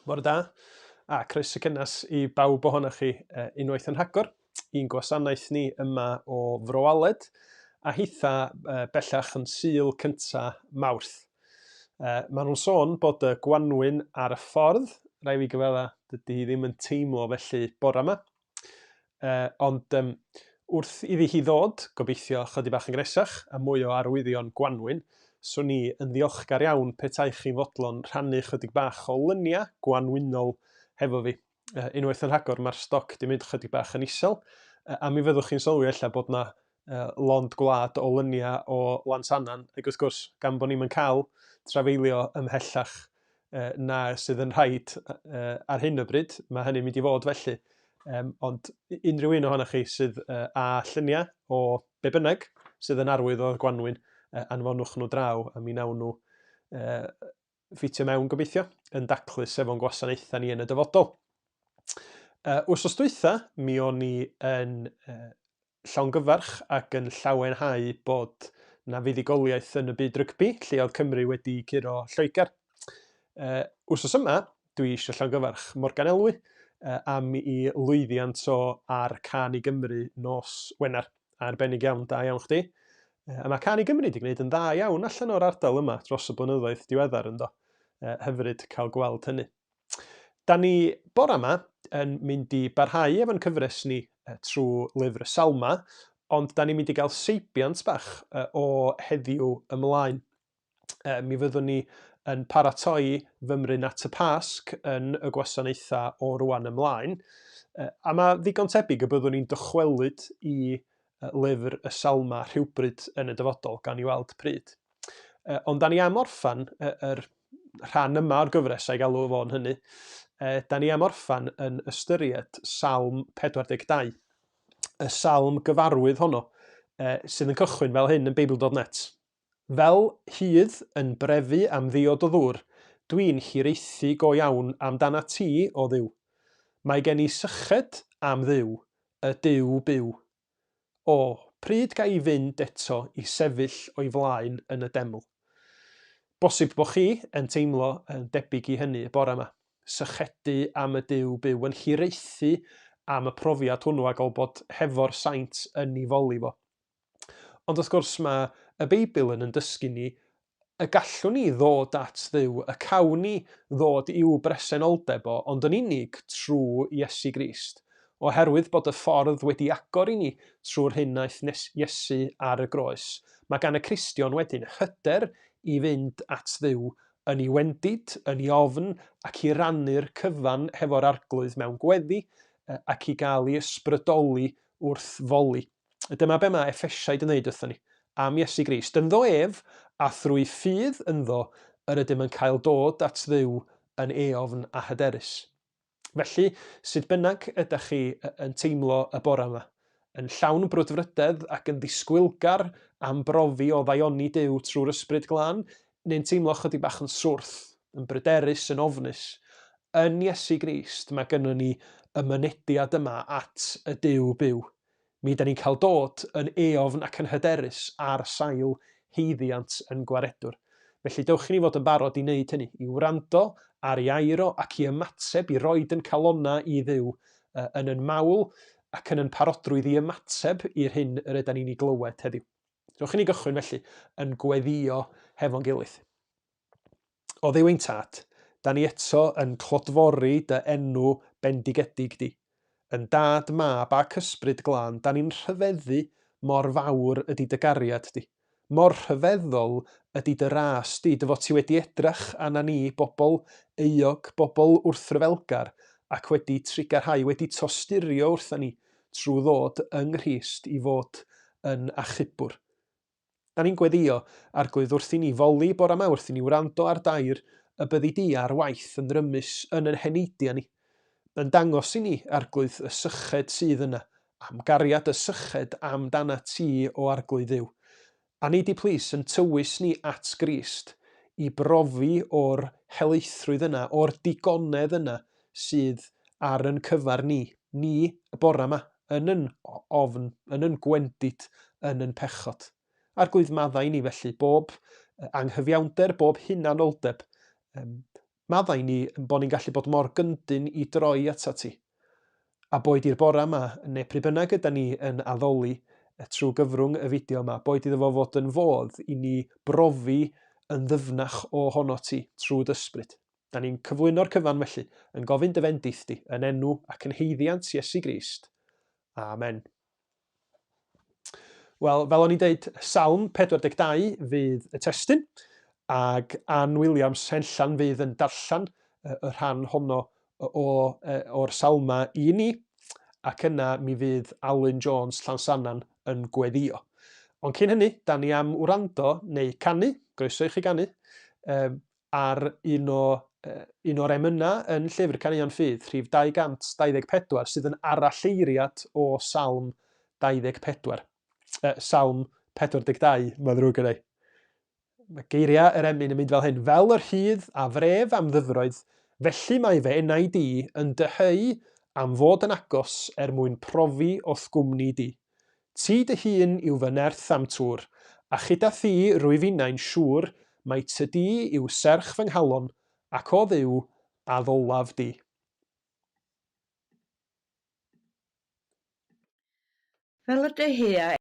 Bore da, a croeso cynnes i bawb ohonoch chi unwaith yn rhagor i'n gwasanaeth ni yma o Fro Aled, a hitha bellach yn Sul cynta Mawrth. Maen nhw'n sôn bod y gwanwyn ar y ffordd, rai fi gyfadda, dydy hi ddim yn teimlo felly bore yma. Ond wrth iddi hi ddod, gobeithio chydig bach yn gnesach a mwy o arwyddion gwanwyn, 'swn i yn ddiolchgar iawn petai chi'n fodlon rhannu chydig bach o lynia gwanwynol hefo fi. Unwaith yn rhagor mae'r stoc 'di mynd chydig bach yn isel, a mi fyddwch chi'n sylwi ella bod 'na lond gwlad o lynia o Lansannan, ac wrth gwrs, gan bod ni'm yn cael trafeilio ymhellach na sydd yn rhaid ar hyn o bryd, mae hynny'n mynd i fod felly. Ond unrhyw un ohonoch chi sydd â lluniau o be bynnag sydd yn arwydd o'r gwanwyn, anfonwch nhw draw a mi wnawn nhw ffitio mewn gobeithio yn daclus efo'n gwasanaethau ni yn y dyfodol. Wsos dwytha, mi o'n i yn llongyfarch ac yn llawenhau bod 'na fuddugoliaeth yn y byd rygbi, lle oedd Cymru wedi curo Lloegr. Wsos yma, dwi eisiau llongyfarch Morgan Elwy am i lwyddiant o ar Cân i Gymru nos Wener. Arbennig iawn, da iawn chdi. A mae Cân i Gymru wedi gwneud yn dda iawn allan o'r ardal yma dros y blynyddoedd diweddar ynddo. Hyfryd cael gweld hynny. Da ni bore yma yn mynd i barhau efo'n cyfres ni trwy lyfr y Salma, ond da ni'n mynd i gael seibiant bach o heddiw ymlaen. Mi fyddwn ni yn paratoi fymryn at y Pasg yn y gwasanaethau o rwan ymlaen, a mae ddigon tebyg y byddwn ni'n dychwelyd i lyfr y Salma rhywbryd yn y dyfodol, gan i weld pryd. Ond da ni am orffan yr rhan yma o'r gyfres, a'i galw fo'n hynny, da ni am orffan yn ystyried Salm 42, y salm gyfarwydd honno, sydd yn cychwyn fel hyn yn Beibl.net. Fel hydd yn brefu am ddiod o ddŵr, dwi'n hiraethu go iawn amdanat ti, O Dduw. Mae gen i syched am Dduw, y Duw byw. O, pryd ga i fynd eto i sefyll o'i flaen yn y deml? Bosib bo chi yn teimlo yn debyg i hynny y bore 'ma. Sychedu am y Duw byw, yn hiraethu am y profiad hwnnw a gael bod hefo'r saint yn 'i foli fo. Ond wrth gwrs mae y Beibl yn yn dysgu ni y gallwn ni ddod at Dduw, y cawn ni ddod i'w bresenoldeb o, ond yn unig trwy Iesu Grist, oherwydd bod y ffordd wedi agor i ni trwy'r hyn wnaeth Iesu ar y groes. Mae gan y Cristion wedyn hyder i fynd at Dduw yn ei wendid, yn ei ofn, ac i rannu'r cyfan hefo'r Arglwydd mewn gweddi, ac i gael ei ysbrydoli wrth foli. Dyma be mae Effesiaid yn dweud wrthon ni am Iesu Grist. Ynddo ef, a thrwy ffydd ynddo, yr ydym yn cael dod at Dduw yn eofn a hyderus. Felly, sut bynnag ydych chi yn teimlo y bore yma, yn llawn brwdfrydedd ac yn ddisgwylgar am brofi o ddaioni Duw trwy'r Ysbryd Glân, neu'n teimlo chydig bach yn swrth, yn bryderus, yn ofnus, yn Iesu Grist mae gynnon ni y mynediad yma at y Duw byw. Mi ydan ni'n cael dod yn eofn ac yn hyderus ar sail haeddiant yn Gwaredwr. Felly dewch i ni fod yn barod i wneud hynny, i wrando ar ei air o ac i ymateb, i roid yn calonnau i Dduw yn yn mawl ac yn yn parodrwydd i ymateb i'r hyn yr ydan ni'n ei glywed heddiw. Dewch i ni gychwyn felly yn gweddïo hefo'n gilydd. O Dduw ein Tad, da ni eto yn clodfori dy enw bendigedig di. Yn Dad, Mab ac Ysbryd Glân, da ni'n rhyfeddu mor fawr ydi dy gariad di. Mor rhyfeddol ydi dy ras di, dy fod ti wedi edrach arna ni, bobl euog, bobl wrthryfelgar, ac wedi trugarhau, wedi tosturio wrtha ni trwy ddod yng Nghrist i fod yn achubwr. Da ni'n gweddïo, Arglwydd, wrth i ni foli bore 'ma, wrth i ni wrando ar dair, y byddi di ar waith yn rymus yn yn heneidiau ni, yn dangos i ni, Arglwydd, y syched sydd yna, am gariad y syched amdanat ti, o Arglwydd Dduw. A nei di plîs yn tywys ni at Grist, i brofi o'r helaethrwydd yna, o'r digonedd yna sydd ar yn cyfer ni, ni y bore 'ma, yn yn ofn, yn yn gwendid, yn yn pechod. Arglwydd maddau i ni felly bob anghyfiawnder, bob hunanoldeb, um, Maddau ni yn bod ni'n gallu bod mor gyndyn i droi atat ti. A boed i'r bore yma, neu pryd bynnag yda ni yn addoli trwy gyfrwng y fideo yma, boed iddo fo fod yn fodd i ni brofi yn ddyfnach ohono ti trwy d'ysbryd. Da ni'n cyflwyno'r cyfan felly, yn gofyn dy fendith di, yn enw ac yn haeddiant Iesu Grist. Amen. Wel, fel o'n i'n deud, Salm 42 fydd y testun, ac Ann Williams Henllan fydd yn darllen y rhan honno o, o'r salma i ni, ac yna mi fydd Alun Jones Llansannan yn gweddio. Ond cyn hynny, da ni am wrando neu canu, groeso i chi ganu, um, ar un o un o'r emynau yn Llyfr Caneuon Ffydd, rhif 224, sydd yn aralleiriad o Salm 24. Salm 42, mae'n ddrwg gen i. Mae geiriau yr emyn yn mynd fel hyn. Fel yr hydd a fref am ddyfroedd, felly mae fy enaid i yn dyheu am fod yn agos er mwyn profi o'th gwmni di. Ti dy hun yw fy nerth a'm tŵr, a chyda thi rwyf innau'n siŵr mai ty di yw serch fy nghalon, ac o Dduw, addolaf di. Fel y dehea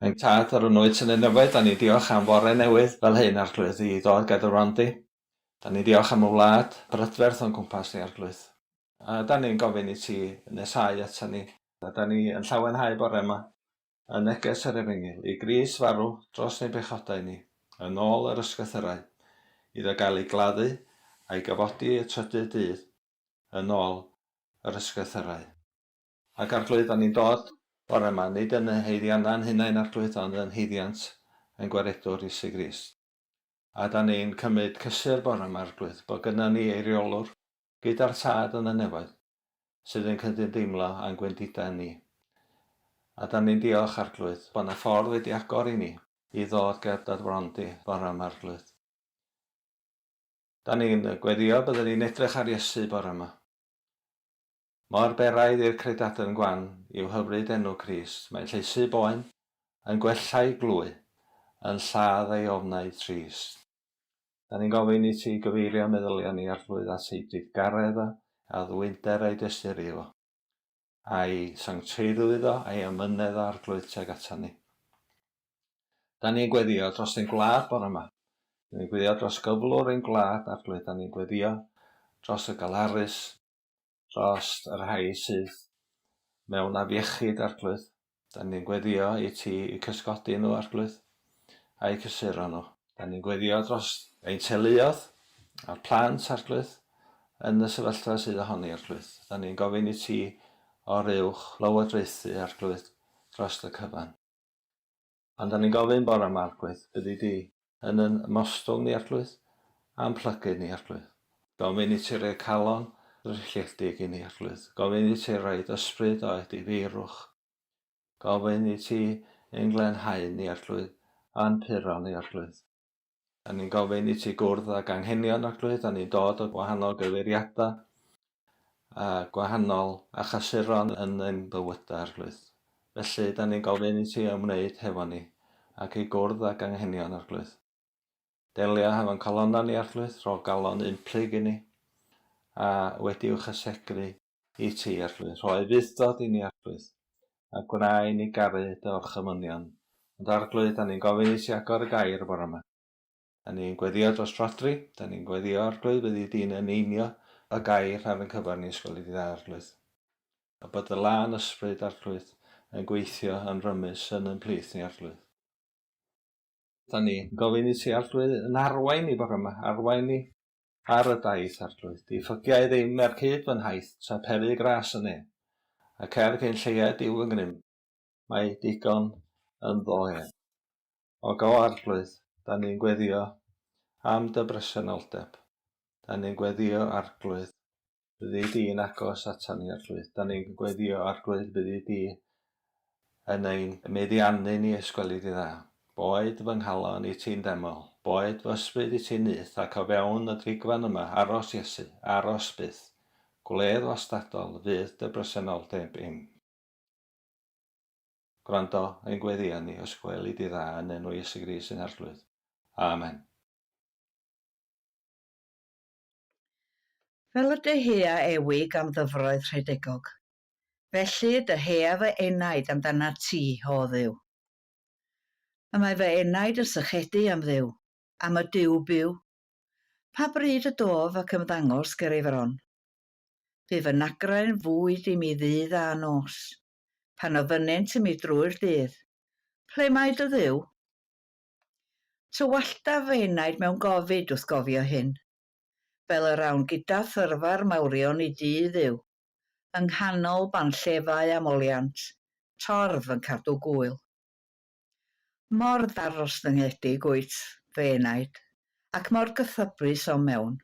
Ein Tad ar y nwyt yn y nefoedd, da ni diolch am fore newydd fel hyn, Arglwydd, i ddod gyda rhan di. Da ni diolch am y wlad brydferth o'n cwmpas ni, Arglwydd. A da ni'n gofyn i ti nesáu ata ni. A da ni yn llawenhau bore yma yn neges yr Efengyl, i Grist farw dros ein pechodau ni, yn ôl yr Ysgrythyrau, iddo gael ei gladdu a'i gyfodi y trydydd dydd, yn ôl yr ysgrythyrau. Ac Arglwydd, da ni'n dod bore yma, nid yn y haeddiannau'n hunain, Arglwydd, ond yn haeddiant ein Gwaredwr Iesu Grist. A da ni'n cymryd cysur bore yma, Arglwydd, bod gynna ni eiriolwr gyda'r Tad yn y nefoedd, sydd yn cydymdeimlo â'n gwendidau ni. A da ni'n diolch, Arglwydd, bod 'na ffordd wedi agor i ni i ddod ger dy fron di bore yma, Arglwydd. Da ni'n gweddio byddwn ni'n edrych ar Iesu bore yma. Mor beraidd i'r credadun gwan yw hyfryd enw Crist, mae'n llaesu boen, yn gwella'i glwy, yn lladd ei ofnau trist. Da ni'n gofyn i ti gyfeirio meddyliau ni Arglwydd at ei drugaredd o, a ddwynder a'i dosturi fo, a'i sancteiddrwydd o, a'i amynedd o Arglwydd tuag atan ni. Da ni'n gweddio dros ein gwlad bore yma. Da ni'n gweddio dros gyflwr ein gwlad, Arglwydd. Da ni'n gweddio dros y galarus, dros y rhai sydd mewn afiechyd, Arglwydd. Da ni'n gweddio i ti i cysgodi nhw, Arglwydd, a'u cysuro nhw. Da ni'n gweddio dros ein teuluodd a'r plant, Arglwydd, yn y sefyllfa sydd ohoni, Arglwydd. Da ni'n gofyn i ti o'r uwch lywodraethu, Arglwydd, dros y cyfan. Ond da ni'n gofyn bore yma, Arglwydd, byddi di yn yn mostwng ni, Arglwydd, a'n plygu ni, Arglwydd. Gofyn i ti roi calon ddrylliedig i ni, Arglwydd. Gofyn i ti roi ysbryd o edifeirwch. Gofyn i ti ein glenhau ni, Arglwydd, a'n puro ni, Arglwydd. Da ni'n gofyn i ti gwrdd ag anghenion Arglwydd, da ni'n dod o gwahanol gyfeiriadau a gwahanol achasuron yn ein bywydau Arglwydd. Felly, da ni'n gofyn i ti ymwneud hefo ni ac i gwrdd ag anghenion Arglwydd. Delio hefo'n calonnau ni Arglwydd, rho galon unplyg i ni a wedi'w chysegru i ti, Arglwydd. Rhoi fudd-dod i ni, Arglwydd, a gwna i ni garu dy orchymynion. Ond Arglwydd, da ni'n gofyn i ti agor y gair y bore yma. Da ni'n gweddio dros Rhodri, da ni'n gweddio, Arglwydd, byddi di'n eneinio y gair ar yn cyfer ni, ysgol i di dda, Arglwydd. A bod y lân ysbryd, Arglwydd, yn gweithio yn rymus yn yn plith ni, Arglwydd. Da ni'n gofyn i ti, Arglwydd, yn arwain ni bore yma, arwain ni Ar y daith, Arglwydd, di ffygiau ddim er cyd fy nhaith, tra pery gras y ne', ac er cyn lleied yw fy ngrym, mae digon ynddo ef. O go, Arglwydd, da ni'n gweddio am dy bresenoldeb. Da ni'n gweddio, Arglwydd, Byddi di'n agos atan ni, Arglwydd. Da ni'n gweddio, Arglwydd, byddi di yn ein meddiannu ni ys gweli di dda. Boed fy nghalon i ti'n deml, boed fy ysbryd i ti'n nyth, ac o fewn y drigfan yma, aros Iesu, aros byth. Gwledd wastadol fydd dy bresenoldeb im. Gwrando ein gweddïau ni, os gweli di dda, yn enw Iesu Grist ein Harglwydd. Amen. Fel y dyhea ewig am ddyfroedd rhedegog, felly y dyhea fy enaid amdanat ti, O Dduw. Y mae fy enaid yn sychedu am Dduw, am y Duw byw. Pa bryd y dof ac ymddangos ger ei fron? Bu fy nagrau'n fwyd i mi ddydd a nos, pan ofynnent i mi drwy'r dydd, Ple mae dy Dduw? Tywalltaf fy enaid mewn gofid wrth gofio hyn. Fel yr awn gyda thyrfa'r mawrion i dŷ Dduw, yng nghanol banllefau a moliant, torf yn cadw gŵyl. Mor ddarostyngedig wyt, fy enaid, ac mor gythybrus o'm mewn.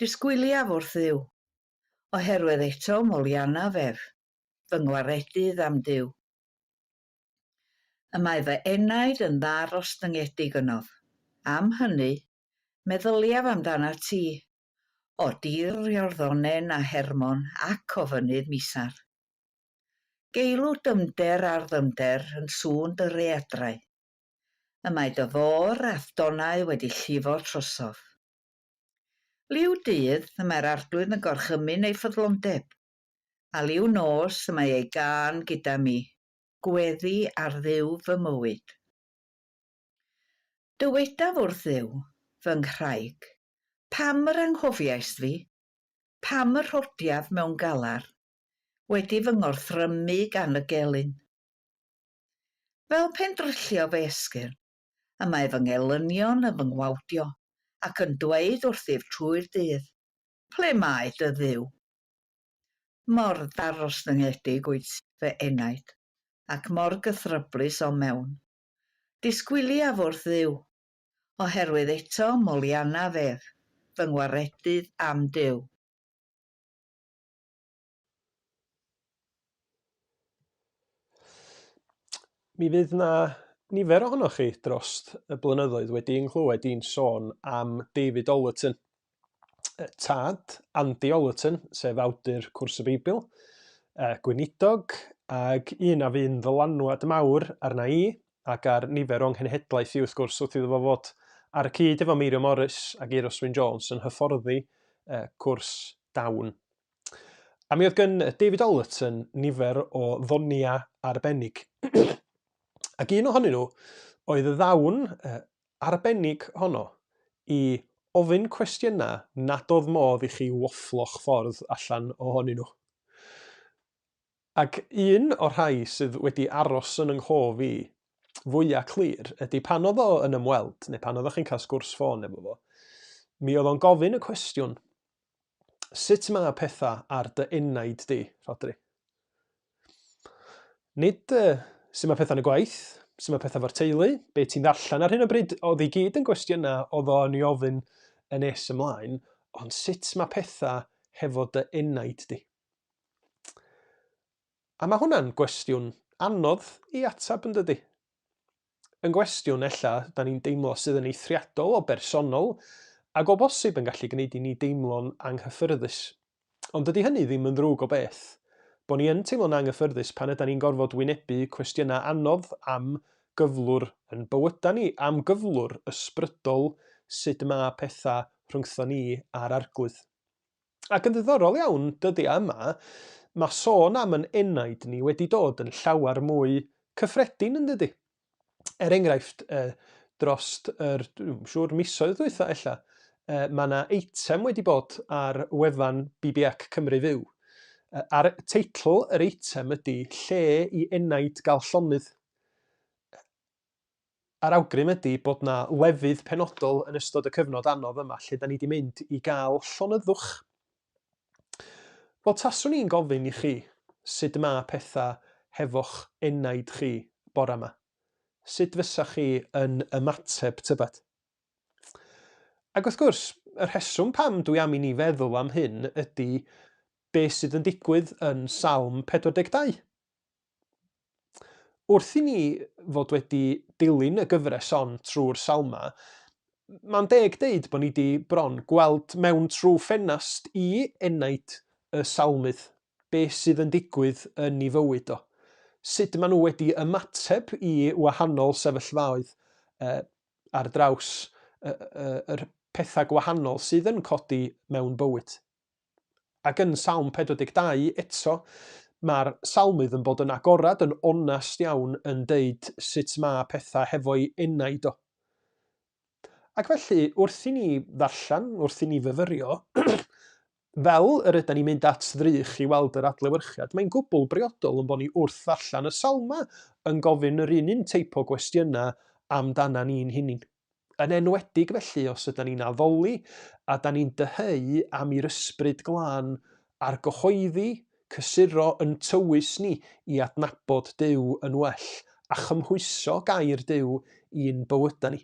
Disgwyliaf wrth Dduw, oherwydd eto moliannaf ef, fy ngwaredydd a'm Duw. Y mae fy enaid yn ddarostyngedig ynof. Am hynny, meddyliaf amdanat ti, o dir Iorddonen a Hermon ac o fynydd Misar. Geilw dyfnder ar ddyfnder yn sŵn dy raeadrau. Y mae dy fôr a'th donnau wedi llifo trosof. Liw dydd, y mae'r Arglwydd yn gorchymyn ei ffyddlondeb, A liw nos y mae ei gân gyda mi, gweddi ar Dduw fy mywyd. Dywedaf wrth Dduw, fy nghraig, pam yr anghofiaist fi? Pam y rhodiaf mewn galar, wedi fy ngorthrymu gan y gelyn? Fel pe'n dryllio fy esgyrn, y mae fy ngelynion yn fy ngwawdio, ac yn dweud wrthyf trwy'r dydd, Ple mae dy Dduw? Mor ddarostyngedig wyt, fy enaid, ac mor gythryblus o'm mewn. Disgwyliaf wrth Dduw, oherwydd eto moliannaf ef, fy ngwaredydd a'm Duw. Mi fydd 'na nifer ohonoch chi drost y blynyddoedd wedi nghlywed i'n sôn am David Ollerton, tad Andy Ollerton, sef awdur Cwrs y Beibl, gweinidog, ac un a fu'n ddylanwad mawr arna i ac ar nifer o'n nghenhedlaeth i wrth gwrs wrth iddo fo fod ar y cyd efo Meirio Morris ac Euros Wyn Jones yn hyfforddi cwrs Dawn. A mi oedd gen David Ollerton nifer o ddoniau arbennig. Ac un ohonyn nhw oedd y ddawn arbennig honno i ofyn cwestiynau nad oedd modd i chi wafflo'ch ffordd allan ohonyn nhw. Ac un o'r rhai sydd wedi aros yn 'y nghof i fwya' clir ydy pan oedd o yn ymweld, neu pan oeddech chi'n cael sgwrs ffôn efo fo, mi oedd o'n gofyn y cwestiwn, Sut mae pethau ar dy enaid di, Rhodri? Nid uh, sut mae pethau yn y gwaith, sut mae pethau efo'r teulu, be ti'n ddarllen ar hyn o bryd, oedd i gyd yn gwestiynau oedd o'n i ofyn yn nes ymlaen, ond sut mae pethau hefo dy enaid di? A mae hwnna'n gwestiwn anodd i ateb yn dydy? Yn gwestiwn ella da ni'n deimlo sydd yn eithriadol o bersonol ac o bosib yn gallu gwneud i ni deimlo'n anghyffyrddus. Ond dydy hynny ddim yn ddrwg o beth. Bo ni yn teimlo'n anghyffyrddus pan yda ni'n gorfod wynebu cwestiynau anodd am gyflwr yn bywyda ni, am gyflwr ysbrydol sut ma pethau rhyngtho ni a'r Arglwydd. Ac yn ddiddorol iawn, dyddiau yma, mae sôn am yn enaid ni wedi dod yn llawer mwy cyffredin yn dydy? Er enghraifft, eh, drost yr, dwi'n siŵr, misoedd dwytha ella, eh, mae yna eitem wedi bod ar wefan BBAC Cymru Fyw. Eh, a'r teitl yr eitem ydy Lle i enaid gael llonydd. A'r awgrym ydy bod 'na lefydd penodol yn ystod y cyfnod anodd yma lle 'da ni 'di mynd i gael llonyddwch. Wel, taswn i'n gofyn i chi sut ma' petha hefo'ch enaid chi bora 'ma. Sut fysa chi yn ymateb tybed? Ac wrth gwrs, y rheswm pam dwi am i ni feddwl am hyn ydy be sydd yn digwydd yn Salm 42. Wrth i ni fod wedi dilyn y gyfres hon trwy'r Salmau, mae'n deg deud bod ni wedi bron gweld mewn trwy ffenast i enaid y salmydd, beth sydd yn digwydd yn ei fywyd o. Sut maen nhw wedi ymateb i wahanol sefyllfaoedd eh, ar draws y, y, yr pethau gwahanol sydd yn codi mewn bywyd. Ac yn Salm 42 eto, mae'r salmydd yn bod yn agorad, yn onest iawn yn deud sut mae pethau hefo'i enaid o. Ac felly, wrth i ni ddarllen, wrth i ni fyfyrio, fel yr ydan ni'n mynd at ddrych i weld yr adlewyrchiad, mae'n gwbl briodol yn bod ni wrth ddarllen y salma yn gofyn yr un un teip o gwestiynau amdana ni'n hunin. Yn enwedig felly os ydan ni'n addoli a 'dan ni'n dyheu am i'r Ysbryd Glân argyhoeddi, cysuro yn tywys ni i adnabod Duw yn well a chymhwyso gair Duw i'n bywyda ni.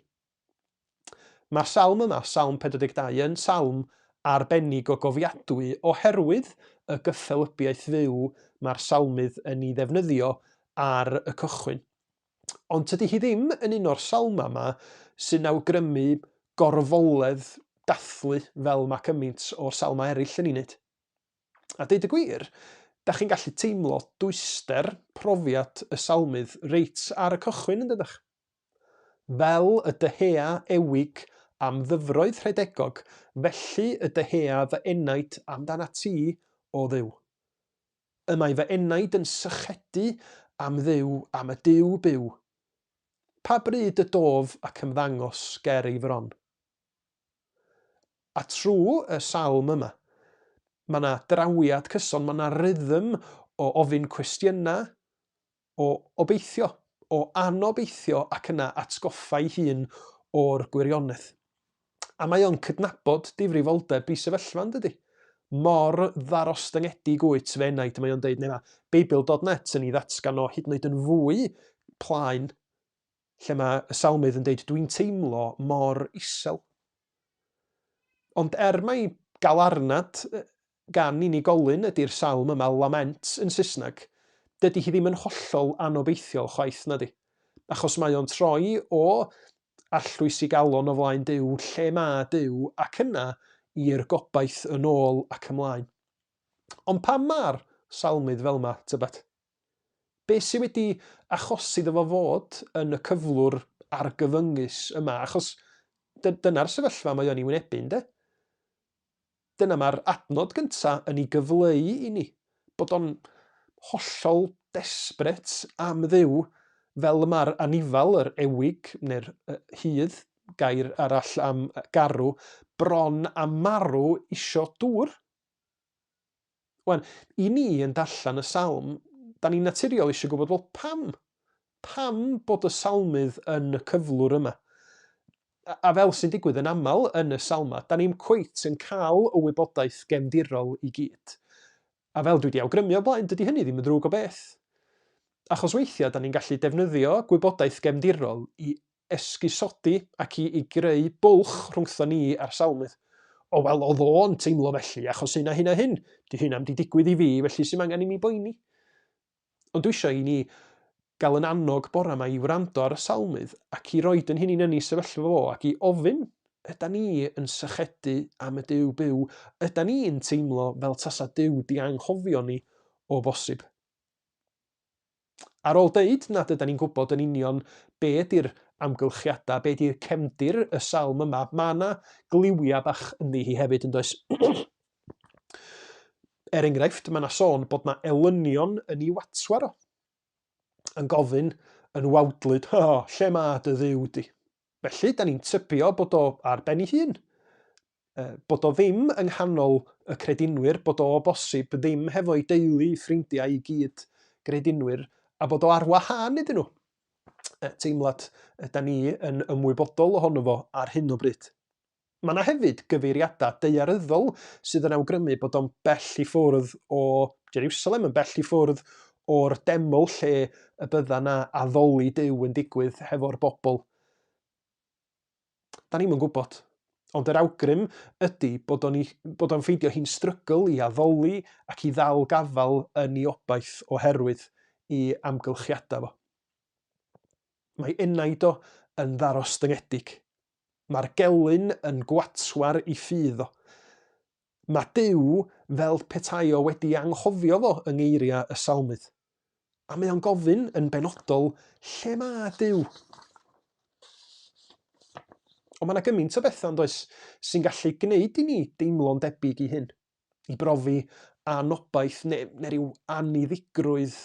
Mae'r salm yma, Salm 42, yn salm arbennig o gofiadwy oherwydd y gyffelybiaeth fyw mae'r salmydd yn ei ddefnyddio ar y cychwyn. Ond tydi hi ddim yn un o'r salmau yma sy'n awgrymu gorfoledd dathlu fel mae cymaint o'r salmau eraill yn ei wneud. A deud y gwir, da chi'n gallu teimlo dwyster profiad y salmydd reit ar y cychwyn yn dydych? Fel y dyhea ewig am ddyfroedd rhedegog, felly y dyhea fy enaid amdanat ti, o Dduw. Y mae fy enaid yn sychedu am Dduw, am y Duw byw. Pa bryd y dof ac ymddangos ger ei fron? A trwy y salm yma, mae yna drawiad cyson, mae yna rhythm o ofyn cwestiynau, o obeithio, o anobeithio ac yna atgoffa'i hun o'r gwirionedd. A mae o'n cydnabod difrifoldeb ei sefyllfa, yn dydi? Mor ddarostyngedig wyt fy enaid, mae o'n deud, neu mae Beibl.net yn ei ddatgan o hyd yn oed yn fwy plaen, lle mae y salmydd yn deud, dwi'n teimlo mor isel. Ond er mai galarnad gan unigolyn ydy'r salm yma, lament yn Saesneg, dydy hi ddim yn hollol anobeithiol chwaith, nadi? Achos mae o'n troi o arllwys i galon o flaen Duw, lle mae Duw, ac yna i'r gobaith yn ôl ac ymlaen. Ond pam mae'r salmydd fel yma, tybed? Be sydd wedi achosi iddo fo fod yn y cyflwr argyfyngus yma? Achos dyna'r sefyllfa mae o'n ei wynebu, ynde? Dyna mae'r adnod gynta yn ei gyfleu i ni, bod o'n hollol desperate am Dduw, fel y mae'r anifal, yr ewig, neu'r hydd, gair arall am garw, bron a marw isio dŵr. Wan, i ni yn darllen y salm, da ni'n naturiol eisiau gwybod, wel, pam? Pam bod y salmydd yn y cyflwr yma? A, a fel sy'n digwydd yn aml yn y salma, da ni'm cweit yn cael y wybodaeth gefndirol i gyd. A fel dwi wedi awgrymu o blaen, dydy hynny ddim yn ddrwg o beth. Achos weithiau, da ni'n gallu defnyddio gwybodaeth gefndirol i esgusodi ac i i greu bwlch rhwngtho ni a'r salmydd. O wel, oedd o'n teimlo felly achos hyn a hyn a hyn. Di hyna'm di digwydd i fi, felly sy'm angen i mi boeni. Ond dwi eisiau i ni gael yn annog bore yma i wrando ar y salmydd ac i roed yn hunain yn ei sefyllfa fo ac i ofyn, yda ni yn sychedu am y Duw byw? Yda ni'n teimlo fel tasa Duw di anghofio ni o bosib? Ar ôl deud nad ydan ni'n gwybod yn union be ydi'r amgylchiadau, be ydi'r cefndir y salm yma, mae yna gliwiau bach ynddi hi hefyd, yn does? Er enghraifft, mae yna sôn bod yna elynion yn ei watwar o, yn gofyn yn wawdlyd, o, lle mae dy dduw di? Felly, da ni'n tybio bod o ar ben ei hun. Bod o ddim yng nghanol y credinwyr, bod o o bosib ddim hefo'i deulu, ei ffrindiau i gyd gredinwyr, a bod o ar wahân iddyn nhw. Teimlad da ni yn ymwybodol ohono fo ar hyn o bryd. Mae yna hefyd gyfeiriadau daearyddol sydd yn awgrymu bod o'n bell i ffwrdd o Jerusalem, yn bell i ffwrdd o'r deml lle y bydda 'na addoli Duw yn digwydd hefo'r bobl. Da ni'm yn gwybod. Ond yr awgrym ydy bod o'n, bod o'n ffeindio hi'n strygl i addoli ac i ddal gafael yn ei obaith oherwydd i amgylchiadau fo. Mae enaid o yn ddarostyngedig. Mae'r gelyn yn gwatwar i ffydd o. Mae Duw fel petai o wedi anghofio fo yng ngeiriau y Salmydd. A mae o'n gofyn yn benodol, lle mae Duw? Ond mae yna gymaint o bethau yn does sy'n gallu gwneud i ni deimlo'n debyg i hyn, i brofi anobaith neu, neu rhyw aniddigrwydd,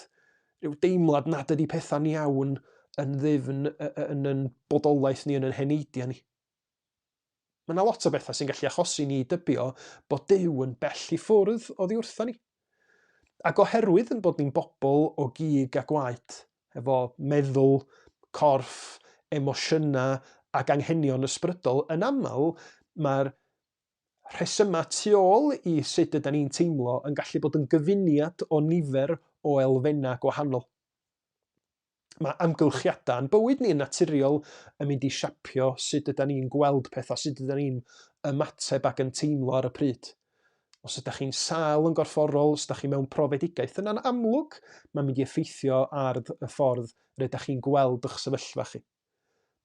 rhyw deimlad nad ydy pethau'n iawn yn ddyfn yn yn bodolaeth ni, yn yn heneidiau ni. Mae yna lot o bethau sy'n gallu achosi ni i dybio bod Duw yn bell i ffwrdd oddi wrtho ni. Ac oherwydd yn bod ni'n bobl o gig a gwaed, efo meddwl, corff, emosiynau ac anghenion ysbrydol, yn aml mae'r rhesymau tu ôl i sut ydy ni'n teimlo yn gallu bod yn gyfuniad o nifer o elfennau gwahanol. Mae amgylchiadau yn bywyd ni yn naturiol yn mynd i siapio sut ydy ni'n gweld pethau, sut ydy ni'n ymateb ac yn teimlo ar y pryd. Os ydych chi'n sâl yn gorfforol, os ydych chi mewn profedigaeth, yna'n amlwg mae'n mynd i effeithio ar y ffordd rydych chi'n gweld eich sefyllfa chi.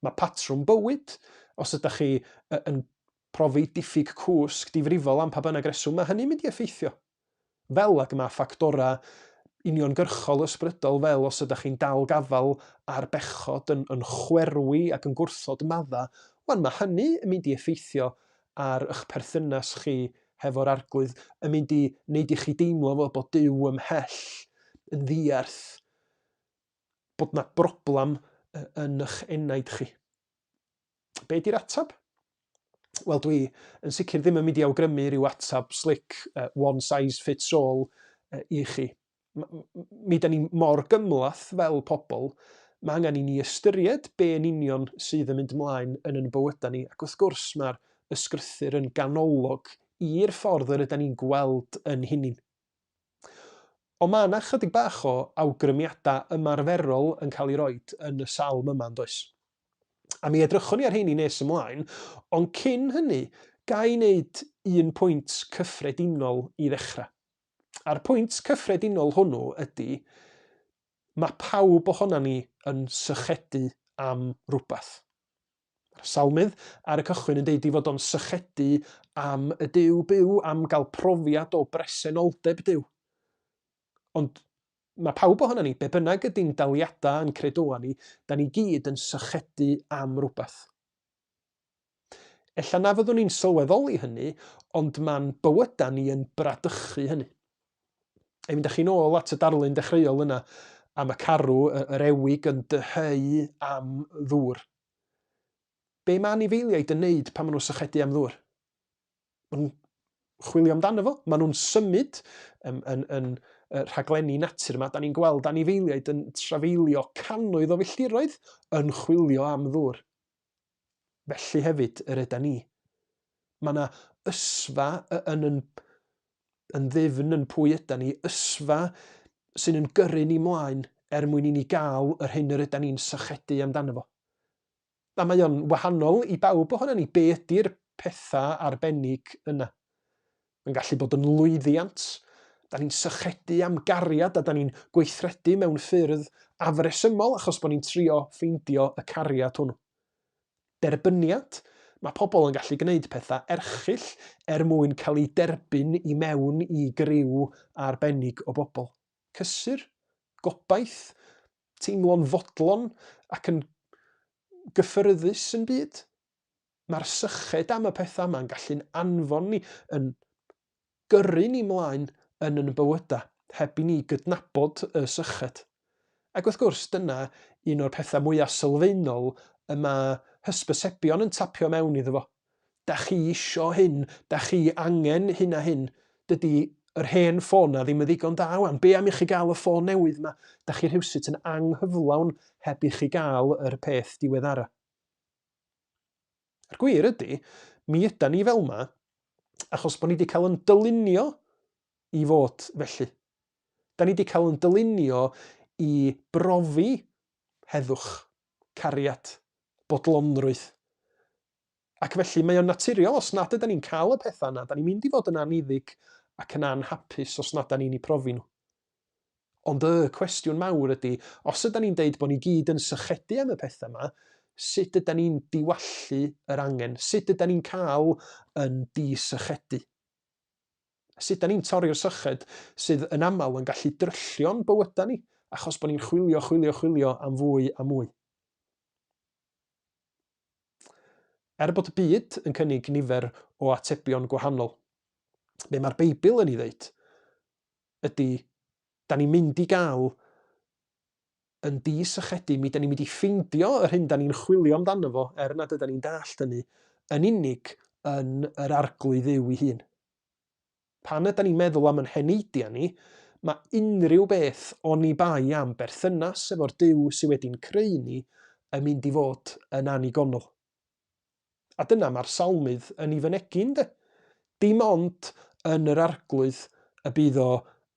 Mae patrwm bywyd, os ydych chi yn profi diffyg cwsg difrifol am pa bynnag reswm, mae hynny'n mynd i effeithio. Fel ag mae ffactorau uniongyrchol ysbrydol fel os ydych chi'n dal gafael ar bechod, yn, yn chwerwi ac yn gwrthod madda, wan mae hynny yn mynd i effeithio ar eich perthynas chi hefo'r Arglwydd, yn mynd i wneud i chi deimlo fel bod Duw ymhell, yn ddiarth, bod 'na broblem yn eich enaid chi. Be di'r ateb? Wel, dwi yn sicr ddim yn mynd i awgrymu rhyw ateb slick, one size fits all i chi. Mi da ni mor gymhleth fel pobl, mae angen i ni ystyried be yn union sydd yn mynd ymlaen yn yn bywydau ni, ac wrth gwrs mae'r ysgrythur yn ganolog i'r ffordd yr ydan ni'n gweld yn hunin. Ond mae yna chydig bach o awgrymiadau ymarferol yn cael ei roed yn y salm yma, yn does? A mi edrychwn ni ar heini nes ymlaen, ond cyn hynny, ga i wneud un pwynt cyffredinol i ddechrau. A'r pwynt cyffredinol hwnnw ydy, mae pawb ohonan ni yn sychedu am rywbeth. Mae'r salmydd ar y cychwyn yn deud ei fod o'n sychedu am y Duw byw, am gael profiad o bresenoldeb Duw. Ond mae pawb ohonan ni, be bynnag ydy'n daliadau a'n credoau ni, da ni gyd yn sychedu am rywbeth. Ella na fyddwn ni'n sylweddoli hynny, ond mae'n bywydau ni yn bradychu hynny. Ei mynd â chi'n ôl at y darlun dechreuol yna am y carw, yr ewig yn dyheu am ddŵr. Be mae anifeiliaid yn neud pan maen nhw'n sychedu am ddŵr? Maen nhw'n chwilio amdano fo, maen nhw'n symud yn, yn, yn y rhaglenni natur yma. Da ni'n gweld anifeiliaid yn trafeilio cannoedd o filltiroedd yn chwilio am ddŵr. Felly hefyd yr yda ni. Mae yna ysfa yn, yn, yn ddyfn yn pwy yda ni, ysfa sy'n yn gyrru ni mlaen er mwyn i ni gael yr hyn yr yda ni'n sychedu amdano fo. A mae o'n wahanol i bawb ohono ni, be ydy'r pethau arbennig yna. Mae'n gallu bod yn lwyddiant. Da ni'n sychedu am gariad a da ni'n gweithredu mewn ffyrdd afresymol achos bod ni'n trio ffeindio y cariad hwnnw. Derbyniad. Mae pobl yn gallu gwneud pethau erchyll er mwyn cael eu derbyn i mewn i griw arbennig o bobl. Cysur, gobaith, teimlo'n fodlon ac yn gyffyrddus yn byd. Mae'r syched am y pethau yma'n gallu'n anfon ni, yn gyrru ni mlaen yn yn bywydau, heb i ni gydnabod y syched. Ac wrth gwrs, dyna un o'r pethau mwyaf sylfaenol y mae hysbysebion yn tapio mewn iddo fo. Da chi isio hyn, da chi angen hyn a hyn, dydy yr hen ffôn na ddim yn ddigon da wan, be am i chi gael y ffôn newydd ma? Da chi rhywsut yn anghyflawn heb i chi gael yr peth diweddara. A'r gwir ydy, mi yda ni fel yma, achos bod ni wedi cael yn dylunio i fod felly. Da ni wedi cael yn dylunio i brofi heddwch, cariad, bodlonrwydd. Ac felly mae o'n naturiol os nad yda ni'n cael y pethau yna, da ni'n mynd i fod yn anniddig ac yn anhapus os nad da ni'n eu profi nhw. Ond y cwestiwn mawr ydy, os ydan ni'n deud bod ni gyd yn sychedu am y pethau yma, sut ydan ni'n diwallu yr angen? Sut ydan ni'n cael yn disychedu? Sut ydan ni'n torri'r syched sydd yn aml yn gallu dryllio'n bywydau ni, achos bod ni'n chwilio, chwilio, chwilio am fwy a mwy? Er bod y byd yn cynnig nifer o atebion gwahanol, be mae'r Beibl yn ei ddeud ydy, da ni'n mynd i gael yn disychedu, mi da ni'n mynd i ffeindio yr hyn da ni'n chwilio amdano fo, er nad yda ni'n dallt hynny, yn unig yn yr Arglwydd Dduw ei hun. Pan yda ni'n meddwl am yn heneidiau ni, mae unrhyw beth oni bai am berthynas efo'r Duw sydd wedi'n creu ni yn mynd i fod yn annigonol. A dyna mae'r salmydd yn ei fynegi, ynde? Dim ond yn yr Arglwydd y bydd o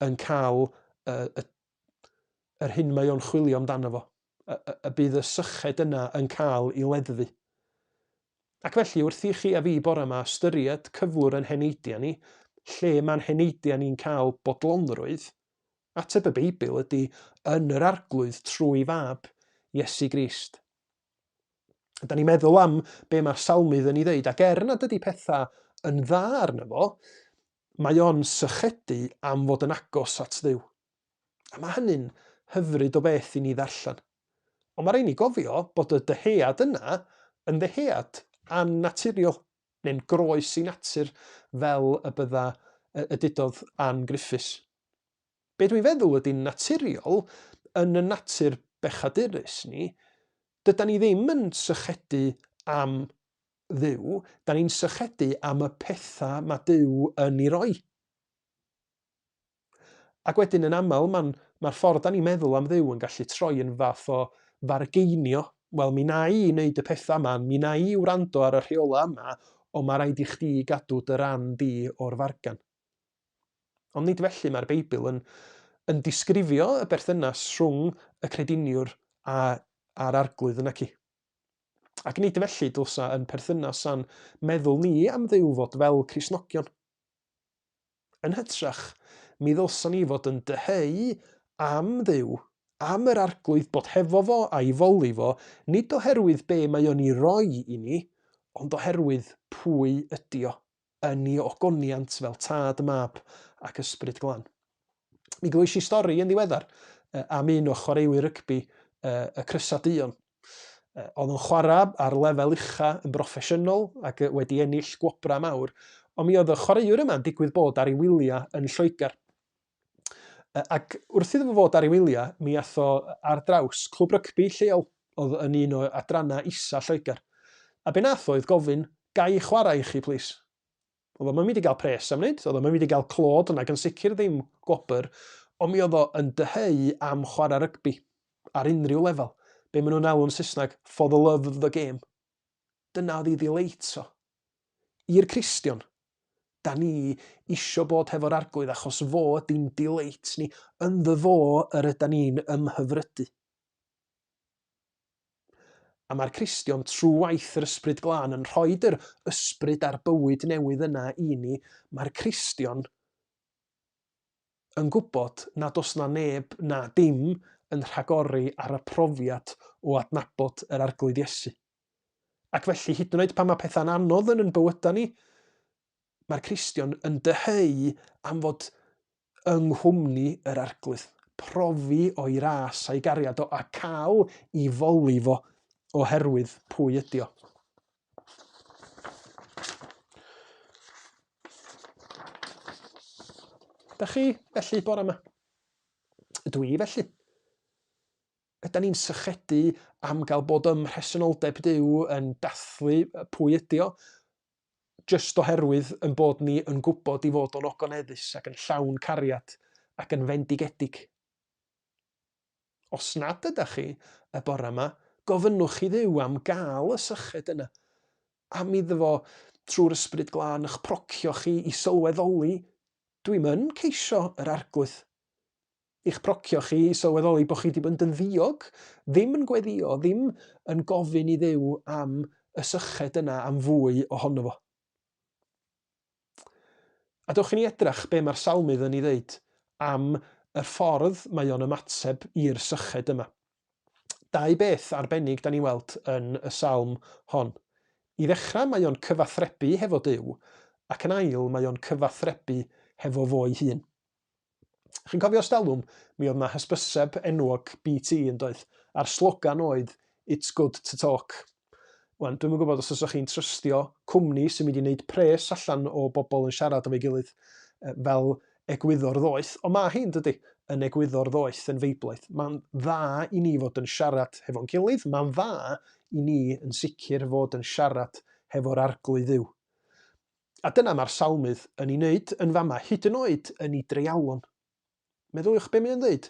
yn cael y, y, yr hyn mae o'n chwilio amdano fo, y, y, y bydd y syched yna yn cael ei leddfu. Ac felly, wrth i chi a fi bore yma ystyried cyflwr yn heneidiau ni, lle mae'n heneidiau ni'n cael bodlonrwydd, ateb y Beibl ydy yn yr Arglwydd trwy fab Iesu Grist. Da ni'n meddwl am be mae'r salmydd yn ei ddeud, ac er nad ydy pethau yn dda arno fo, mae o'n sychedu am fod yn agos at Dduw. A mae hynny'n hyfryd o beth i ni ddarllen. Ond mae rhaid ni gofio bod y dyhead yna yn ddyhead annaturiol, neu'n groes i natur fel y bydda y dudodd Ann Griffiths. Be dwi'n feddwl ydy'n naturiol yn y natur bechadurus ni, dydan ni ddim yn sychedu am Dduw, da ni'n sychedu am y pethau mae Duw yn ei roi. Ac wedyn yn aml, mae'r ma ffordd da ni'n meddwl am Dduw yn gallu troi yn fath o fargeinio. Wel, mi na i wneud y pethau yma, mi na i wrando ar y rheolau yma, ond mae rhaid i chdi gadw dy ran di o'r fargan. Ond nid felly mae'r Beibl yn, yn disgrifio y berthynas rhwng y crediniwr a, a'r arglwydd yn aci. Ac nid felly dylsa yn perthynas a'n meddwl ni am Dduw fod fel Cristnogion. Yn hytrach, mi ddylsan ni fod yn dyheu am Dduw, am yr Arglwydd bod hefo fo a'i foli fo, nid oherwydd be mae o'n i roi i ni, ond oherwydd pwy ydi o, yn ei ogoniant fel Tad, Mab ac Ysbryd Glân. Mi glywais i stori yn ddiweddar am un o chwaraewyr rygbi y Crysau Duon. Oedd yn chwarae ar lefel ucha yn broffesiynol ac wedi ennill gwobrau mawr, ond mi oedd y chwaraewr yma'n digwydd bod ar ei wyliau yn Lloegr. Ac wrth iddo fo fod ar ei wyliau, mi ath o ar draws clwb rygbi lleol oedd yn un o adrannau isa Lloegr. A be nath o oedd gofyn, ga i chwarae i chi, plis? Oedd o'm yn mynd i gael pres am wneud, oedd o'm yn mynd i gael clod nag yn sicr ddim gwobr, ond mi oedd o yn dyheu am chwarae rygbi ar unrhyw lefel. Be maen nhw'n alw'n Saesneg, for the love of the game. Dyna oedd ei ddileit o. I'r Cristion, da ni isio bod hefo'r arglwydd achos fo ydy'n dileit ni, ynddo fo yr yda ni'n ymhyfrydu. A mae'r Cristion trwy waith yr Ysbryd Glân yn rhoid yr ysbryd a'r bywyd newydd yna i ni, mae'r Cristion yn gwybod nad oes na neb na dim yn rhagori ar y profiad o adnabod yr Arglwydd Iesu. Ac felly, hyd yn oed pan mae pethau'n anodd yn yn bywydau ni, mae'r Cristion yn dyheu am fod yng nghwmni yr Arglwydd, profi o'i ras a'i gariad o a cael i foli fo oherwydd pwy ydi o. Da chi felly bore yma? Ydw i felly? Ydan ni'n sychedu am gael bod ym mhresenoldeb Duw yn dathlu pwy ydi o? jyst oherwydd yn bod ni yn gwybod i fod o'n ogoneddus ac yn llawn cariad ac yn fendigedig. Os nad ydych chi y bore yma, gofynnwch i Dduw am gael y syched yna, am iddo fo trwy'r Ysbryd Glân eich procio chi i sylweddoli, dwi'm yn ceisio yr Arglwydd. I'ch procio chi i sylweddoli bod chi wedi bod yn ddiog, ddim yn gweddio, ddim yn gofyn i Dduw am y syched yna, am fwy ohono fo. A dewch i ni edrach be mae'r salmydd yn ei ddeud am y ffordd mae o'n ymateb i'r syched yma. Dau beth arbennig da ni'n weld yn y salm hon. I ddechrau mae o'n cyfathrebu hefo Duw, ac yn ail mae o'n cyfathrebu hefo fo'i hun. Chi'n cofio stalwm, mi oedd 'na hysbyseb enwog BT yn doedd, a'r slogan oedd 'It's good to talk'. Wan, dwi'm yn gwybod os fysa chi'n trystio cwmni sy'n mynd i wneud pres allan o bobl yn siarad efo'i gilydd fel egwyddor ddoeth, ond mae hi'n dydy, yn egwyddor ddoeth, yn Feiblaidd. Mae'n dda i ni fod yn siarad hefo'n gilydd, mae'n dda i ni yn sicr fod yn siarad hefo'r Arglwydd Dduw. A dyna mae'r salmydd yn ei wneud yn fama, hyd yn oed yn ei dreialon. Meddyliwch be mae o'n dweud.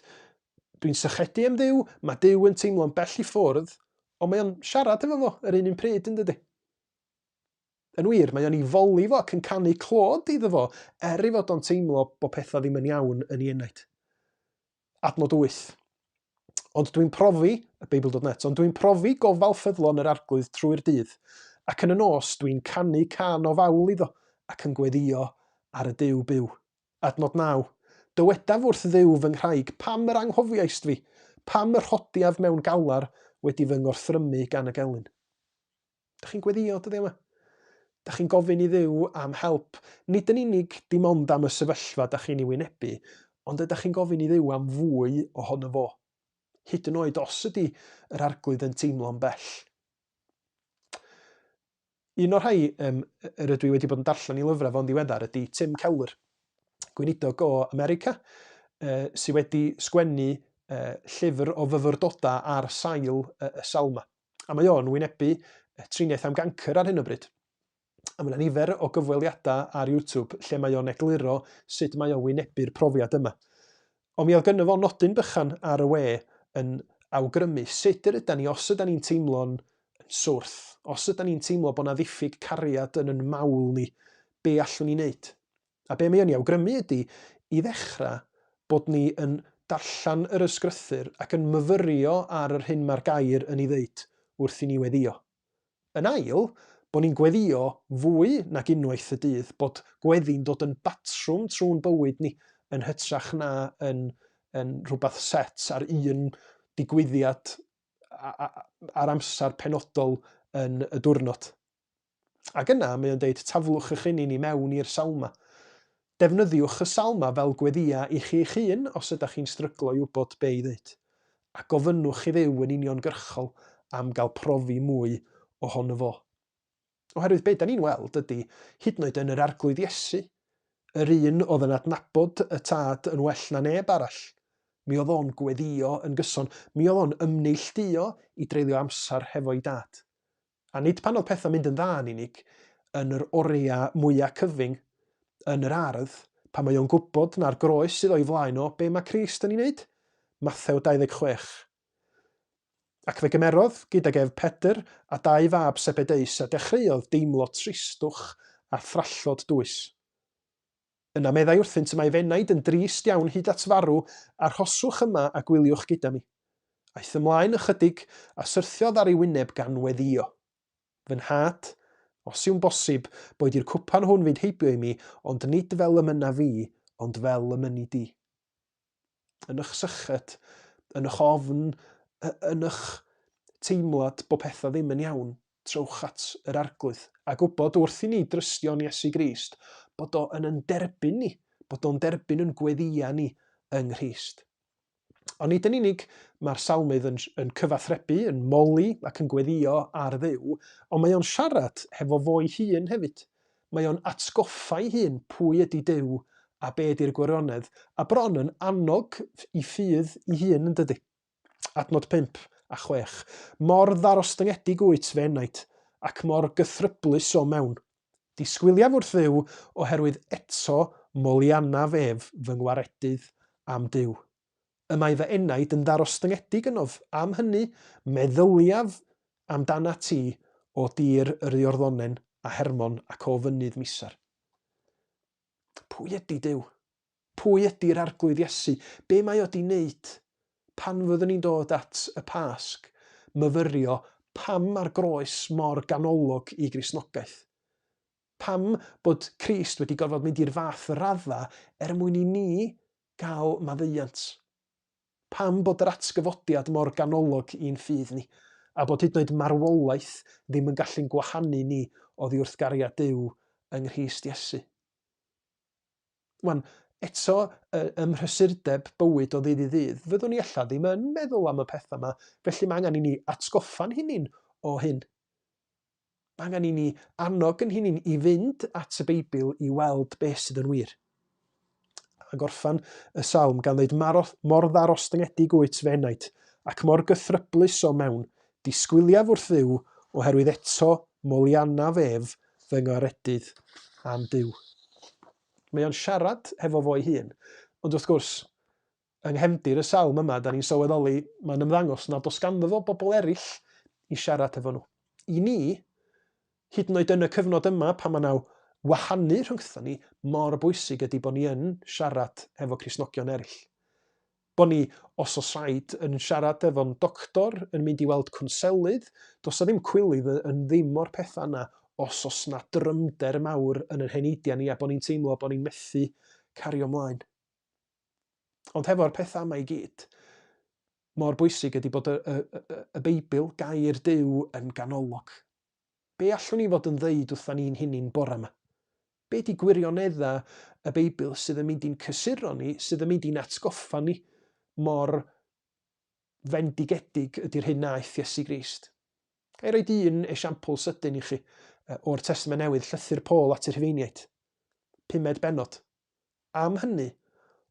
Dwi'n sychedu am Dduw, mae Duw yn teimlo'n bell i ffwrdd, ond mae o'n siarad efo fo yr un un pryd, yn dydy? Yn wir, mae o'n ei foli fo ac yn canu clod iddo fo, er ei fod o'n teimlo bod pethau ddim yn iawn yn ei enaid. Adnod 8. Ond dwi'n profi, y Beibl.net, ond dwi'n profi gofal ffyddlon yr Arglwydd trwy'r dydd, ac yn y nos dwi'n canu cân o fawl iddo, ac yn gweddïo ar y Duw byw. Adnod 9. Dywedaf wrth Dduw fy nghraig, pam yr anghofiaist fi? Pam y rhodiaf mewn galar wedi fy ngorthrymu gan y gelyn? Dach chi'n gweddio dyddiau yma? Dach chi'n gofyn i Dduw am help, nid yn unig dim ond am y sefyllfa dach chi'n ei wynebu, ond ydych chi'n gofyn i Dduw am fwy ohono fo? Hyd yn oed os ydy yr Arglwydd yn teimlo'n bell. Un o'r rhai um, yr ydw i wedi bod yn darllen i lyfrau fo'n ddiweddar ydy Tim Keller, gweinidog o America, uh, sydd wedi sgwennu uh, llyfr o fyfyrdodau ar sail uh, y salma. A mae o'n wynebu triniaeth am gancr ar hyn o bryd. A mae yna nifer o gyfweliadau ar YouTube lle mae o'n egluro sut mae o'n wynebu'r profiad yma. Ond mi oedd gynno fo nodyn bychan ar y we yn awgrymu sut yr ydan ni, os ydan ni'n teimlo'n Swrth. Os ydan ni'n teimlo bod 'na ddiffyg cariad yn 'yn mawl ni, be allwn ni wneud? A be mae o'n 'i awgrymu ydy, i ddechrau, bod ni yn darllen yr Ysgrythur ac yn myfyrio ar yr hyn mae'r gair yn ei ddeud wrth i ni weddïo. Yn ail, bod ni'n gweddïo fwy nag unwaith y dydd, bod gweddi'n dod yn batrwm trwy'n bywyd ni yn hytrach na yn, yn rhywbeth set ar un digwyddiad ar amser penodol yn y diwrnod. Ac yna mae o'n deud taflwch eich hunain i mewn i'r salma. Defnyddiwch y salma fel gweddïa i chi eich hun os ydych chi'n stryglo i wybod be i ddeud. A gofynnwch i Dduw yn uniongyrchol am gael profi mwy ohono fo. Oherwydd be da ni'n weld ydy, hyd yn oed yn yr Arglwydd Iesu, yr un oedd yn adnabod y Tad yn well na neb arall, mi oedd o'n gweddïo yn gyson, mi oedd o'n ymneilltuo i dreulio amser hefo'i Dad. A nid pan oedd pethau'n mynd yn dda yn unig, yn yr oriau mwyaf cyfyng, yn yr ardd, pan mae o'n gwybod na'r groes sydd o'i flaen o, be mae Crist yn ei wneud? Mathew 26. Ac fe gymerodd gydag ef Pedr a dau fab Sebedeus a dechreuodd deimlo tristwch a thrallod dwys. Yna meddai wrthynt, Y mae f'enaid yn drist iawn hyd at farw, arhoswch yma a gwyliwch gyda mi. Aeth ymlaen ychydig, a syrthiodd ar ei wyneb gan weddïo. Fy nhad, os yw'n bosib, boed i'r cwpan hwn fynd heibio i mi, ond nid fel y mynna fi, ond fel y mynni di. yn eich syched, yn eich ofn, yn eich teimlad bod pethau ddim yn iawn, trowch at yr Arglwydd. A gwybod wrth i ni drystio'n Iesu Grist, bod o yn yn derbyn ni, bod o'n derbyn yn gweddïau ni yng Nghrist. Ond nid yn unig mae'r salmydd yn, yn cyfathrebu, yn moli ac yn gweddïo ar Dduw, ond mae o'n siarad hefo fo'i hun hefyd. Mae o'n atgoffa'i hun pwy ydy Duw a be ydy'r gwirionedd, a bron yn annog i ffydd i hun, yn dydy? Adnod 5 a 6. Mor ddarostyngedig wyt, fy enaid, ac mor gythryblus o mewn. Disgwyliaf wrth Dduw, oherwydd eto moliannaf ef fy ngwaredydd a'm Duw. Y mae fy enaid yn ddarostyngedig ynof, am hynny, meddyliaf amdanat ti o dir yr Iorddonen a Hermon ac o fynydd Misar. Pwy ydy Duw? Pwy ydy'r Arglwydd Iesu? Be mae o di wneud? Pan fyddwn ni'n dod at y Pasg, myfyrio pam mae'r groes mor ganolog i Gristnogaeth? Pam bod Crist wedi gorfod mynd i'r fath radda er mwyn i ni gael maddeuant? Pam bod yr atgyfodiad mor ganolog i'n ffydd ni, a bod hyd yn oed marwolaeth ddim yn gallu'n gwahanu ni oddi wrth gariad Duw yng Nghrist Iesu? Wan, eto, ym mhrysurdeb bywyd o ddydd i ddydd, fyddwn ni ella ddim yn meddwl am y pethau yma, felly mae angen i ni atgoffa'n hunain o hyn. Mae angen i ni annog yn hunain i fynd at y Beibl i weld beth sydd yn wir. A gorffan y salm gan ddweud, mor ddarostyngedig wyt fy enaid, ac mor gythryblus o mewn, disgwyliaf wrth Dduw, oherwydd eto moliannaf ef fy ngwaredydd a'm Duw. Mae o'n siarad hefo fo'i hun, ond wrth gwrs, Yng nghefndir y salm yma, da ni'n sylweddoli, mae'n ymddangos nad oes ganddo fo bobl eraill i siarad efo nhw. I ni, hyd yn oed yn y cyfnod yma, pan mae 'na wahanu rhyngthon ni, mor bwysig ydy bod ni yn siarad efo Cristnogion eraill. Bod ni, os oes rhaid, yn siarad efo'n doctor, yn mynd i weld cwnselydd, does 'na ddim cwilydd yn ddim o'r pethau yna os oes 'na drymder mawr yn yn heneidiau ni a bod ni'n teimlo bod ni'n methu cario mlaen. Ond hefo'r pethau yma i gyd, mor bwysig ydy bod y, y, y, y Beibl, gair Duw, yn ganolog. Be allwn ni fod yn ddeud wrtha ni'n hunain bore yma? Be di gwirioneddau y Beibl sydd yn mynd i'n cysuro ni, sydd yn mynd i'n atgoffa ni mor fendigedig ydy'r hyn naeth Iesu Grist? Ga i roed un esiampl sydyn i chi o'r Testament Newydd, llythyr Paul at y Rhufeiniaid, pumed bennod. Am hynny,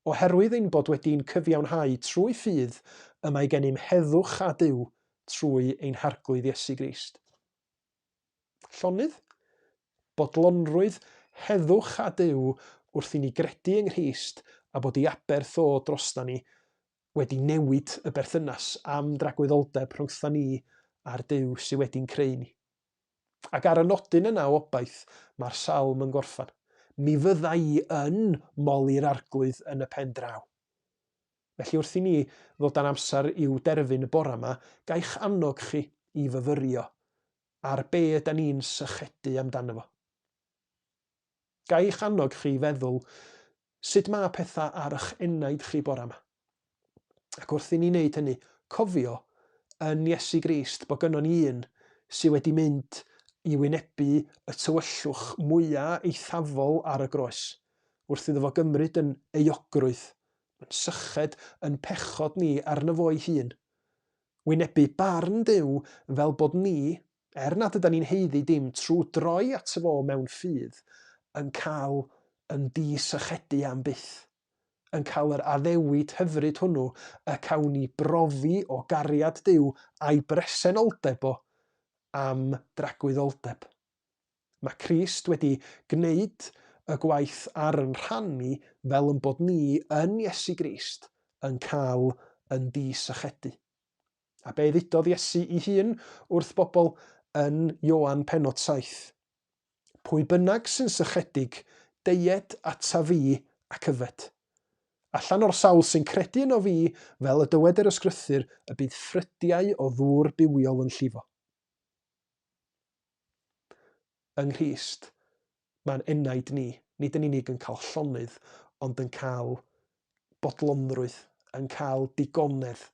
oherwydd ein bod wedi'n cyfiawnhau trwy ffydd, y mae gennym heddwch â Duw trwy ein Harglwydd Iesu Grist. Llonydd? Bodlonrwydd heddwch â Duw wrth i ni gredu yng Nghrist a bod ei aberth o drostan ni wedi newid y berthynas am dragwyddoldeb rhyngtha ni a'r Duw sydd wedi'n creu ni. Ac ar y nodyn yna o obaith, mae'r salm yn gorffen. Mi fydda i yn moli'r Arglwydd yn y pen draw. Felly wrth i ni ddod â'n amser i'w derfyn y bore yma, gai'ch annog chi i fyfyrio ar be yda ni'n sychedu amdano fo. Gai'ch annog chi i feddwl sut mae pethau ar eich enaid chi bore yma. Ac wrth i ni wneud hynny, cofio yn Iesu Grist bod gynnon ni un sydd wedi mynd i wynebu y tywyllwch mwyaf eithafol ar y groes, wrth iddo fo gymryd yn euogrwydd, yn syched yn pechod ni arno fo'i hun, wynebu barn Duw fel bod ni, er nad ydan ni'n haeddu dim trwy droi ato fo mewn ffydd, yn cael yn di-sychedu am byth. Yn cael yr addewid hyfryd hwnnw y cawn ni brofi o gariad Duw a'i bresenoldeb o am dragwyddoldeb. Mae Crist wedi gwneud y gwaith ar yn rhan ni fel yn bod ni yn Iesu Grist yn cael yn di-sychedu. A be ddudodd Iesu i hun wrth bobl yn Ioan pennod 7? Pwy bynnag sy'n sychedig, deued ata fi ac yfed. Allan o'r sawl sy'n credu yno fi, fel y dywed yr ysgrythur, y bydd ffrydiau o ddŵr bywiol yn llifo. Yng Nghrist, mae'n enaid ni, nid yn unig yn cael llonydd, ond yn cael bodlonrwydd, yn cael digonedd,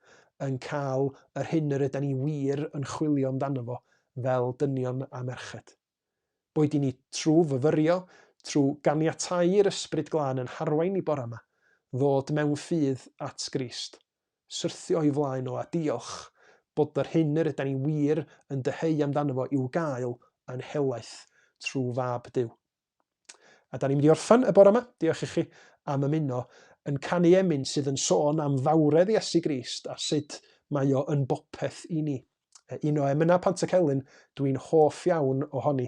yn cael yr hyn yr ydan ni wir yn chwilio amdano fo fel dynion a merched. Boed i ni trwy fyfyrio, trwy ganiatáu i'r Ysbryd Glân yn harwain ni bore yma, ddod mewn ffydd at Grist, syrthio o'i flaen o a diolch bod yr hyn yr ydan ni wir yn dyheu amdano fo i'w gael yn helaeth trwy Fab Duw. A da ni'n mynd i orffen y bore yma, diolch i chi am ymuno, yn canu emyn sydd yn sôn am fawredd Iesu Grist a sut mae o yn bopeth i ni. Un o emynau Pantycelyn dwi'n hoff iawn ohoni.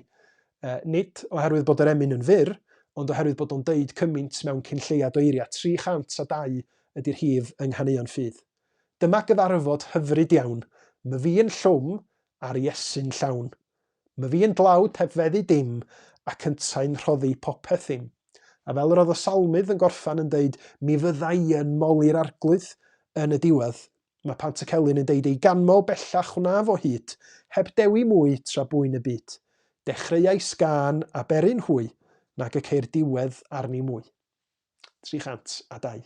Nid oherwydd bod yr emyn yn fyr, ond oherwydd bod o'n deud cymaint mewn cyn lleiad o eiriau. 302 ydy'r rhif yng Nghaneuon Ffydd. Dyma gyfarfod hyfryd iawn, myfi yn llwm a'r Iesu'n llawn. Myfi yn dlawd heb feddu dim, ac yntau'n rhoddi popeth im. A fel yr oedd y salmydd yn gorffan yn deud, mi fydda i yn moli'r Arglwydd yn y diwedd, mae Pantycelyn yn deud ei ganmol bellach wnaf o hyd, heb dewi mwy tra bwy'n y byd. Dechreuais gân a beryn hwy, nag y ceir diwedd arni mwy. 302.